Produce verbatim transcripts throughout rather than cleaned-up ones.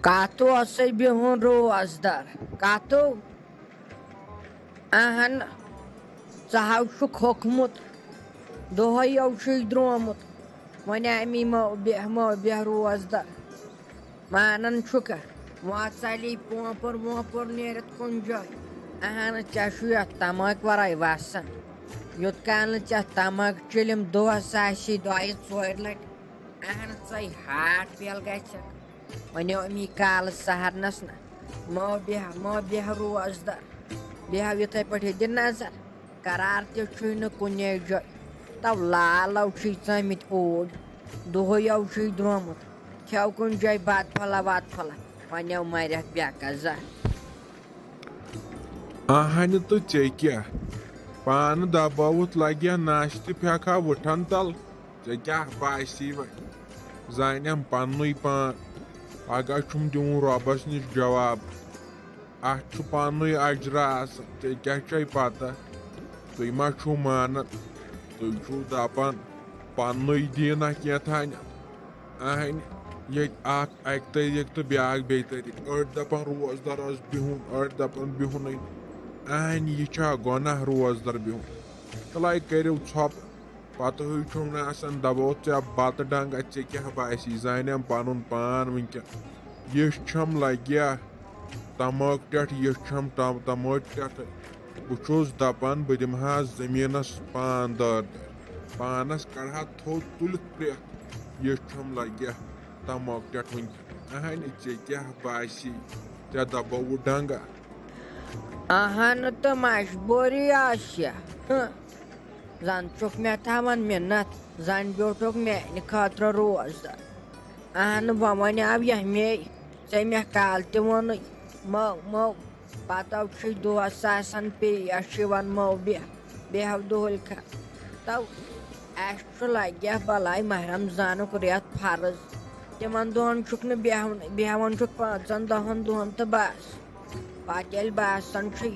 کتھ اوسے بِہُن روزدر؟ کتھو؟ اہن، ژٕ ہاو چھُکھ ہوٚکھمُت، دۄہے یو چھُے درٛومُت، وۄنۍ امی مو بیٚہہ، مو بیٚہہ روزدر۔ مانان چھُکھا؟ وۄنۍ ژَلی پونٛپُر وونٛپُر نیرِتھ کُنہِ جایہِ۔ اہن، ژےٚ چھُے یَتھ تماکھ وَرٲے وَسان۔ یوٚت کال نہٕ ژےٚ تماکھ چِلِم دۄہَس آسی دۄیہِ ژورِ لَٹہِ، اہن، ژَے ہاٹھ پیل گژھکھ۔ وۄنۍ یِم یی کالہٕ سہرنس نہ، مو بیہہ، مو بیہہ روزدر، بیہہ یِتھے پٲٹھۍ یہِ دِ نظر، قرار تہِ چھُے نہٕ کُنے جایہِ۔ تو لالو چھُے ژٲمٕتۍ اوٗرۍ، دۄہے یو چھُے درٛامُت، کھٮ۪و کُنہِ جایہِ بتہٕ پھوٚلہ وتہٕ پھوٚلہ، وۄنۍ یو مرٮ۪کھ بے قضا۔ اہنہِ تہٕ ژےٚ کیٛاہ؟ پانہٕ دبٲوُتھ لگیا ناشتہٕ پھیکھا وٕٹھن تل؟ ژےٚ کیٛاہ باسی وۄنۍ؟ زانٮ۪م پننُے پان۔ پگاہ چھُم دیُن رۄبس نِش جواب۔ اتھ چھُ پننُے اجرا آسان، ژےٚ کیٛاہ چھے پتہ؟ تُہۍ ما چھِو مانان؟ تُہۍ چھِو دپان پننُے دیٖنہ کینٛہہ تانٮ۪تھ۔ اہنہِ، ییٚتہِ اکھ اکہِ طریٖقہٕ تہٕ بیٛاکھ بیٚیہِ طریٖقہٕ۔ أڑۍ دپان روزدر اوس بِہُن، أڑۍ دپان بِہُنٕے۔ اہنہِ، یہِ چھا گۄناہ روزدر بِہُن؟ تلے کٔرِو ژھۄپہٕ۔ پتہٕ ہٕے چھُم نہٕ آسان، دبو ژےٚ بتہٕ ڈنگ، ژےٚ کیٛاہ باسی؟ زانٮ۪م پنُن پان وٕنکٮ۪ن۔ یہِ چھم لگیا تماک ٹٮ۪ٹھ، یہِ چھم تم-، تماک ٹٮ۪ٹھ۔ بہٕ چھُس دپان، بہٕ دِمہٕ ہا زٔمیٖنس پان دٲر دٲر، پانس کڑٕ ہا تھوٚد تُلِتھ پرٛٮ۪تھ۔ یہِ چھم لگیا تماک ٹٮ۪ٹھ وٕنکٮ۪ن۔ اہنہِ، ژےٚ کیٛاہ باسی؟ ژےٚ دبووُ ڈنگا؟ اہن تہٕ مجبوٗری آسہِ۔ ہہ۔ زن چھُکھ مےٚ تھاوان مِنت، زن بیوٗٹھُکھ میانہِ خٲطرٕ روزدر۔ اہن، وۄنۍ وۄنۍ آو یہمے، ژےٚ مےٚ کالہٕ تہِ ووٚنُے، مو، مو۔ پتہٕ چھُے دۄہس آسان پیش یِوان، مو بیہہ، بیہو دۄہلۍ کھنڈ۔ تو اَسہِ چھُ لگیا بلاے ماہ رمضانُک رٮ۪تھ فرض۔ تِمن دۄہن چھُکھ نہٕ بیہوان، بیہوان چھُکھ پانٛژن دہن دۄہن تہٕ بس۔ پتہٕ ییٚلہِ باسان چھُے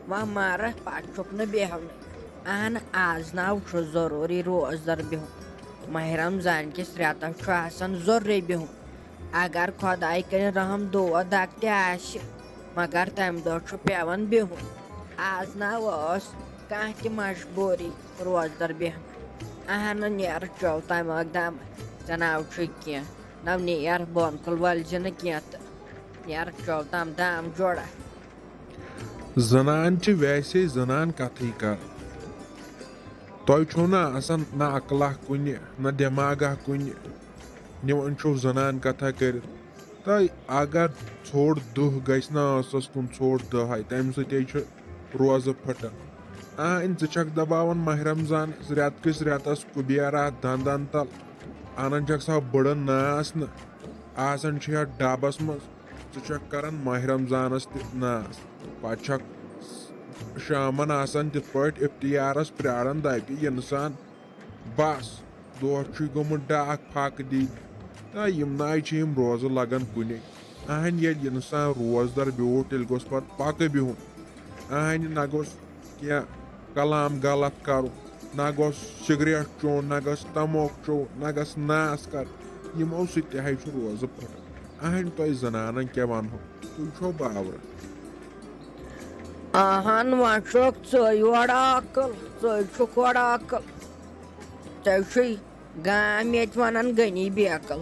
وۄنۍ مرکھ، پتہٕ چھُکھ نہٕ بیہونٕے۔ اہن، آز ناو چھُ ضروٗری روزدر بِہُن۔ ماہ رمضان کِس رٮ۪تس چھُ آسان ضروٗری بِہُن۔ اگر خۄداے کٔرِن رحم دود اکھ تہِ آسہِ، مگر تمہِ دۄہ چھُ پٮ۪وان بِہُن۔ آز ناو ٲس کانٛہہ تہِ مجبوٗری روزدر بیہنٕچ۔ اہن، نیر چٮ۪و تمہِ اکھ دم، ژےٚ ناو چھُے کینٛہہ۔ نو نیر بۄن کُل وٲلۍ زِ نہٕ کینٛہہ تہٕ نیر چٮ۪و تام دام جوڑا۔ زنان چھِ ویسے زنان کتھٕے کران۔ تۄہہِ چھو نہ آسان نہ عقلہ کُنہِ، نہ دٮ۪ماغہ کُنہِ، نِوان چھِو زنان کتھا کٔرِتھ۔ تۄہہِ اگر ژھوٚٹ دُہ گژھِ نہ ٲسس کُن، ژھوٚٹ دُہے، تمہِ سۭتۍ چھُ روزٕ پھٕٹان۔ آ، ژٕ چھکھ دباوان ماہ رمضان رٮ۪تہٕ کِس رٮ۪تس کُبیرا دندن تل، انان چھکھ سا بٔڑن ناس نہٕ، آسان چھِ یتھ ڈبس منٛز۔ ژٕ چھکھ کران ماہ رمضانس تہِ ناس، پتہٕ چھکھ شامن آسان تِتھ پٲٹھۍ افطیارس پراران، دپہِ انسان، بس، دۄہ چھُے گوٚمُت ڈاکھ پھاکہٕ دی۔ تہٕ یِم ناے چھِ یِم روزٕ لگان کُنے۔ اہنہِ، ییٚلہِ انسان روزدر بیوٗٹھ، تیٚلہِ گوٚژھ پتہٕ پکہٕ بِہُن۔ اہنہِ، نہ گوٚژھ کینٛہہ کلام غلط کرُن، نہ گوٚژھ سگریٹ چیوٚن، نہ گوٚژھ تموک چیوٚن، نہ گوٚژھ ناس کرُن۔ یِمو سۭتۍ تہِ ہے چھُ روزٕ پھٹان۔ اہنہِ، تۄہہِ زنانن کیٛاہ ونہو، تُہۍ چھو باورٕ۔ اہن، وۄنۍ چھُکھ ژٕ یورٕ عقل، ژٕ چھُکھ اورٕ عقل۔ ژےٚ چھُے گام ییٚتہِ ونان غنی بیکل۔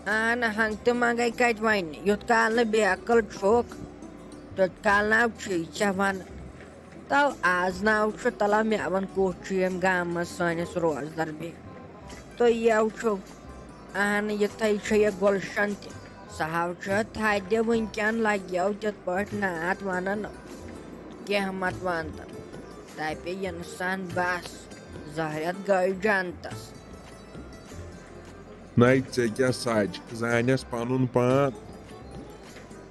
اہن، ہنگ تہٕ منگے کتہِ ونہِ، یوٚت کال نہٕ بیکل چھُکھ، توٚت کال ناو چھُے ژےٚ ونان۔ تو آز ناو چھُ تلان مےٚ ون کُس چھُ ییٚمہِ گامہٕ منٛز سٲنِس روزدر بیٚہن۔ تُہۍ یَو چھِو، اہن، یِتھَے چھُ یہِ گُلشن تہِ۔ سُہ ہاو چھُ تھدِ وٕنکٮ۪ن لگیو تِتھ پٲٹھۍ نعت ونان، کینٛہہ مت ونتن۔ دپہِ انسان بس، زہرٮ۪تھ گٔے جنتس۔ نَے ژےٚ کیٛاہ سَج، زانٮ۪س پَنُن پان۔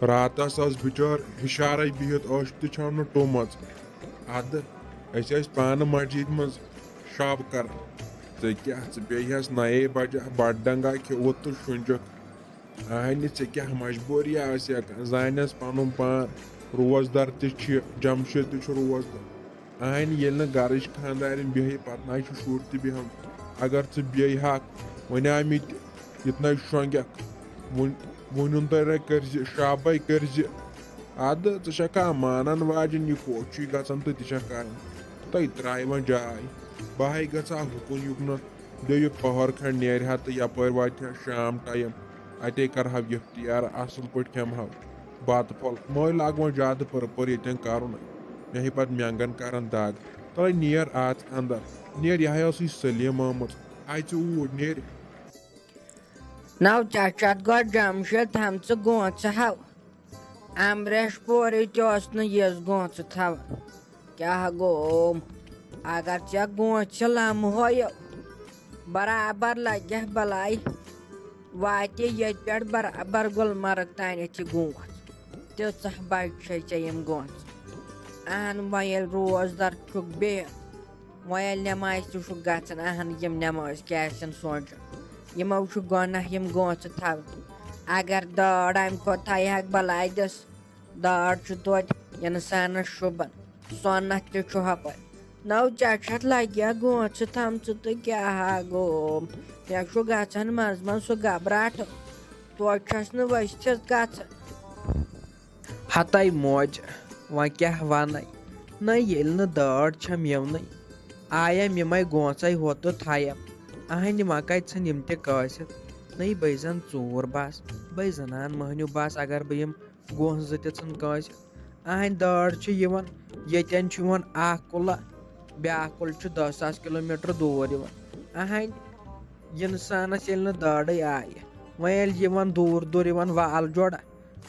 راتَس ٲس بِچٲر ہِشارَے بِہِتھ، أچھ تہِ چھَم نہٕ ٹُمٕژ۔ اَدٕ أسۍ ٲسۍ پانہٕ مسجد منٛز شب کران۔ ژےٚ کیٛاہ، ژٕ پیٚیہِ ہَس نَیے بجہِ بَڑٕ ڈنٛگا کھیوٚوُت تہٕ شُنٛجُکھ۔ اہنہِ، ژےٚ کیٛاہ مجبوٗری آسہِ ہا؟ زانٮ۪س پَنُن پان، روزدر تہِ چھِ، جمشید تہِ چھُ روزدر۔ اہنہِ، ییٚلہِ نہٕ گرٕچ خانٛدارِنۍ بیٚہہِ، پتہٕ نہ چھُ شُر تہِ بیٚہان۔ اگر ژٕ بیٚیہِ ہاکھ، وۄنۍ آمٕتۍ یُتھ نَے شۄنٛگٮ۪کھ، وۄنۍ وۄنۍ اوٚن تۄہہِ رَے کٔرزِ، شابے کٔرزِ۔ اَدٕ ژٕ چھَکھا مانان واجٮ۪ن، یہِ کوٚت چھُے گژھان تہٕ تہِ چھَکھ کران؟ تۄہہِ ترٛایہِ وۄنۍ جاے۔ بہٕ ہاے گژھٕ ہا ہُکُن یُکنَتھ، بیٚیہِ یُتھ پہر کھنٛڈ نیرِ ہا تہٕ یَپٲرۍ واتہِ ہا شام ٹایم۔ اَتے کرٕ ہاو یِفتیار، اَصٕل پٲٹھۍ کھٮ۪مہٕ ہاو بَتہٕ پھوٚل۔ مٔلۍ لاگہٕ وۄنۍ زیادٕ پٔرٕ پٔرٕ ییٚتٮ۪ن کرُن۔ مےٚ ہے پَتہٕ مٮ۪نٛگَن کران دگ۔ تَلَے نیر اَژ اَندَر۔ نیر، یہِ ہاے ٲسٕے سلیٖم آمٕژ۔ اَژِ اوٗرۍ، نیر۔ نو ژےٚ چھَتھ گۄڈٕ جمشید تھامژٕ گونٛژٕ ہاو۔ امریش پورٕے تہِ اوس نہٕ یِژھ گونٛژٕ تھاوان۔ کیٛاہ گوٚوم؟ اگر ژےٚ گونٛژِ لمحویو برابر لگہِ بلاے، واتہِ ییٚتہِ پٮ۪ٹھ برابر گُلمرگ تانٮ۪تھ یہِ گونٛژ۔ تیٖژاہ بجہِ چھے ژےٚ یِم گونٛژ۔ اہن، وۄنۍ ییٚلہِ روزدر چھُکھ بِہِتھ، وۄنۍ ییٚلہِ نٮ۪مازِ تہِ چھُکھ گژھان، اہن، یِم نٮ۪مازِ کیٛاہ آسن سونٛچان؟ یِمو چھُ گۄناہ یِم گونٛژٕ تھاونہِ۔ اگر دٲر امہِ کھۄتہٕ تھایہِ ہاکھ بلاے دِس، دٲر چھُ توتہِ انسانس شوٗبان، سۄنتھ تہِ چھُ ہۄپٲرۍ۔ نو ژےٚ چھَتھ لگیا گونٛژٕ تھامژٕ تہٕ کیٛاہ ہا گوٚو؟ مےٚ چھُ گژھان منٛزٕ منٛزٕ سُہ گبراٹہٕ، توتہِ چھَس نہٕ ؤسِتھ گژھان۔ ہتَے موج، وۄنۍ کیٛاہ وَنَے؟ نہ ییٚلہِ نہٕ دٲر چھَم یِونٕے، آیم یِمَے گونٛژَے ہوٚت تہٕ تھایَم۔ اہنہِ وۄنۍ کَتہِ ژھٕن یِم تہِ کٲسِتھ؟ نٔے بٔے زَن ژوٗر بَس، بٔے زَنان مٔہنیوٗ بَس، اگر بہٕ یِم گونٛژھ زٕ تہِ ژھٕن کٲسِتھ۔ اہنہِ دٲر چھِ یِوان، ییٚتٮ۪ن چھُ یِوان اَکھ قلعہ، بیٛاکھ قلعہٕ چھُ دَہ ساس کِلوٗ میٖٹر دوٗر یِوان۔ اہنہِ اِنسانَس ییٚلہِ نہٕ دٲرٕے آیہِ، وۄنۍ ییٚلہِ یِوان دوٗر دوٗر یِوان وال جوڑا،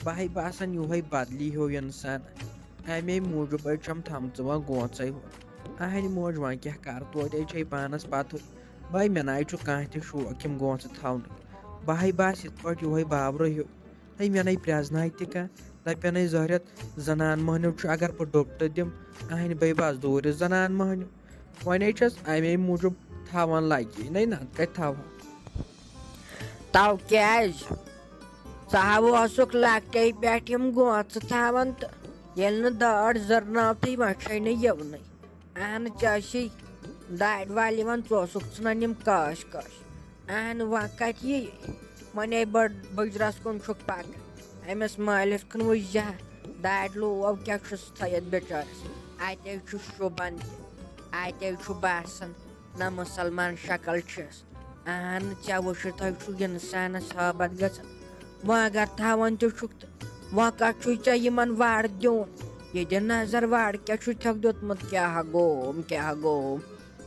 بہٕ ہے باسان یِہوٚے بدلی ہیوٗ اِنسان۔ اَمے موٗجوٗب ہے چھَم تھامژٕ وۄنۍ گونٛژَے ہوٚت۔ اَہَنہِ موج وۄنۍ کیٛاہ کَرٕ، توتہِ ہے چھے پانَس پَتہٕے۔ بَے مےٚ نَے چھُ کانٛہہ تہِ شوق یِم گونٛژٕ تھاونُک۔ بہٕ ہے باسہٕ یِتھ پٲٹھۍ یِہوٚے بابرٕ ہیوٗ۔ ہے مےٚ نَے پرٛزناے تہِ کانٛہہ، دَپٮ۪ن ہے زہرٮ۪تھ زَنان مۄہنیو چھُ اگر بہٕ ڈُپٹہٕ دِم، اَہَنہِ بَے بَس دوٗرِ زَنان مۄہنیو۔ وۄنۍ ہے چھَس اَمے موٗجوٗب تھاوان لَگی، نَے نَتہٕ کَتہِ تھاوہا؟ تو کیٛازِ؟ ژٕ ہا اوسُکھ لۄکٹے پٮ۪ٹھ یِم گونٛژٕ تھاوان تہٕ ییٚلہِ نہٕ دٲر زٔرنٲوتھٕے وۄنۍ چھے نہٕ یِونٕے۔ اہن ژےٚ ٲسی دارِ والہِ یِوان، ژٕ اوسُکھ ژھٕنان یِم کٲش کٲش۔ اہن وۄنۍ کتہِ یی؟ وۄنۍ ہے بٔڑ بٕجرس کُن چھُکھ پکان۔ أمِس مٲلِس کُن وٕچھ زِ ہا، دارِ لوو کیٛاہ چھُس تھٲیِتھ بِچٲرِس۔ اتے چھُ شوٗبان تہِ، اتے چھُ باسان نہ مُسلمان شکل چھِس۔ اہن، ژےٚ وٕچھِتھ ہے چھُ اِنسانَس ہٲبَتھ گژھان۔ وۄنۍ اگر تھاوان تہِ چھُکھ تہٕ وۄنۍ کَتھ چھُے ژےٚ یِمَن وَر دیُن؟ یہِ دِ نظر، وَر کیٛاہ چھُتھَکھ دیُتمُت، کیٛاہ گوٚوم، کیٛاہ گوٚوم؟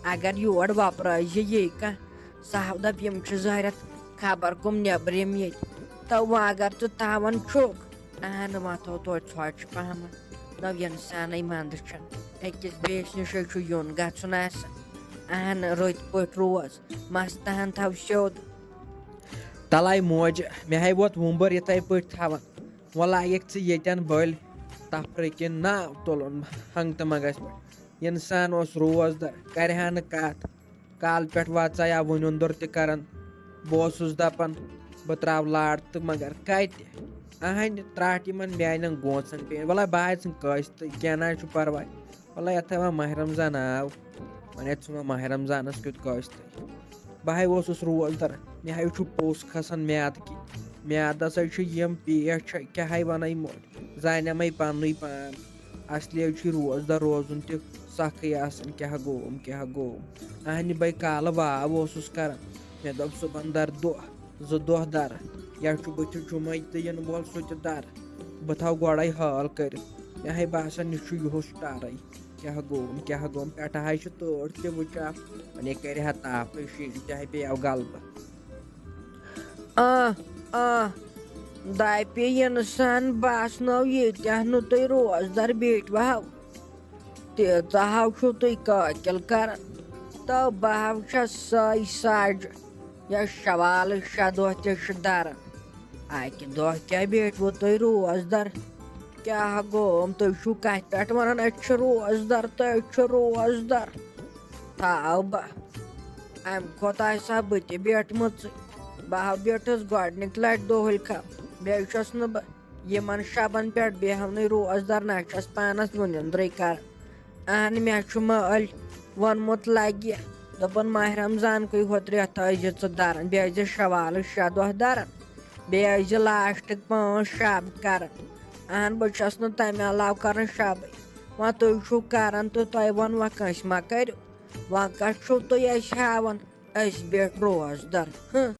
اگر یور وۄپرٲوزِ یی کانٛہہ، سُہ ہاو دَپ، یِم چھِ زٲرِتھ خبر کٕم نیٚبرِم ییٚتہِ۔ تہٕ وۄنۍ اگر ژٕ تھاوان چھُکھ، اہن، وۄنۍ تھوٚو توتہِ ژھۄچہِ پہمتھ۔ نو اِنسانٕے منٛدٕ چھُنہٕ، أکِس بیٚیِس نِشے چھُ یُن گژھُن آسان۔ اہن، رٕتۍ پٲٹھۍ روز، مستہٕ ہن تھاو سیوٚد۔ تَلَے موج، مےٚ ہے ووت وُمبٕر یِتھَے پٲٹھۍ تھاوان۔ وۄنۍ لاگکھ ژٕ ییٚتٮ۪ن بٔلۍ تفرٕ کِنۍ ناو تُلُن ہنٛگتہٕ منٛگَس پٮ۪ٹھ۔ اِنسان اوس روزدَر، کَرِ ہا نہٕ کَتھ۔ کالہٕ پٮ۪ٹھ واتژایا وُنیُندُر تہِ کران۔ بہٕ اوسُس دپان بہٕ تراو لاڈ تہٕ مگر کتہِ؟ اہنہِ تراٹھ یِمن میانٮ۪ن گونٛژن پیٚیہِ۔ وَلہ بہٕ آے ژھٕن کٲسۍ تہٕ کینٛہہ نہ حظ چھُ پرواے۔ وَلہ یتھ ہا وۄنۍ ماہِ رمضان آو، وۄنۍ یتھ ژھٕن وۄنۍ ماہِ رمضانس کیُتھ کٲسۍ تہٕ۔ بہٕ ہاے اوسُس روزدر، مےٚ ہاے چھُ پوٚژھ کھسان میادٕ کِنۍ۔ میادس ہاے چھُ یِم پیٹھ چھِ کیٛاہ ہاے وَنَے موج، زانٮ۪مَے پننُے پان۔ اصلی حظ چھُ روزدار روزُن تہِ سخٕے آسان، کیٛاہ گوٚوم، کیٛاہ گوٚوم۔ اہنہِ بے کالہٕ واو اوسُس کران، مےٚ دوٚپ صُبحن در دۄہ، زٕ دۄہ در، یا چھُ بٕتھِ جُمعے تہٕ یِنہٕ وول سُہ تہِ در۔ بہٕ تھاو گۄڈے حال کٔرِتھ، مےٚ ہے باسان یہِ چھُ یِہُس ٹرے، کیٛاہ گوٚوم، کیٛاہ گوٚوم، پٮ۪ٹھٕ ہاے چھُ تۭر تہِ وٕچھان، وۄنۍ ہے کرِ ہا تاپھٕے شیٖن تہِ ہے پیٚیو غلبہٕ۔ آ، آ، دپہِ اِنسان باسنو ییٚتہِ نہٕ تُہۍ روزدر بیٹھۍ وہو۔ تیٖژاہ ہو چھِو تُہۍ قٲتِل کران۔ تہٕ بہٕ ہو چھَس سۄے سَج، یۄس شوالٕکۍ شےٚ دۄہ تہِ چھِ دران۔ اَکہِ دۄہ کیٛاہ بیٹھوٕ تُہۍ روزدر؟ کیٛاہ گوٚوم؟ تُہۍ چھِو کَتھِ پٮ۪ٹھ وَنان أسۍ چھِ روزدر تہٕ أسۍ چھِ روزدر؟ تھاو بہٕ۔ اَمہِ کھۄتہٕ آسہِ ہا بہٕ تہِ بیٹھمٕژٕے۔ بہٕ ہا بیٹھٕس گۄڈٕنِکۍ لَٹہِ دۄہلۍ کھنٛڈ۔ بیٚیہِ چھَس نہٕ بہٕ یِمَن شَبَن پٮ۪ٹھ بیٚہونٕے روزدَر، نہ چھَس پانَس وُنِنٛدرٕے کَران۔ اَہَن، مےٚ چھُ مٲلۍ ووٚنمُت لَگہِ، دوٚپُن، ماہِ رمضان کُے ہوت رٮ۪تھ ٲسۍ زِ ژٕ دَران، بیٚیہِ ٲسۍ زِ شَوالٕکۍ شےٚ دۄہ دَران۔ بیٚیہِ ٲسۍ زِ لاسٹٕکۍ پانٛژھ شب کران۔ اہن، بہٕ چھَس نہٕ تَمہِ علاوٕ کران شبٕے۔ وۄنۍ تُہۍ چھِو کران تہٕ تۄہہِ ووٚنوا کٲنٛسہِ ما کٔرِو؟ وۄنۍ کَتھ چھِو تُہۍ اَسہِ ہاوان؟ أسۍ بیٹھ روزدر۔ ہہ،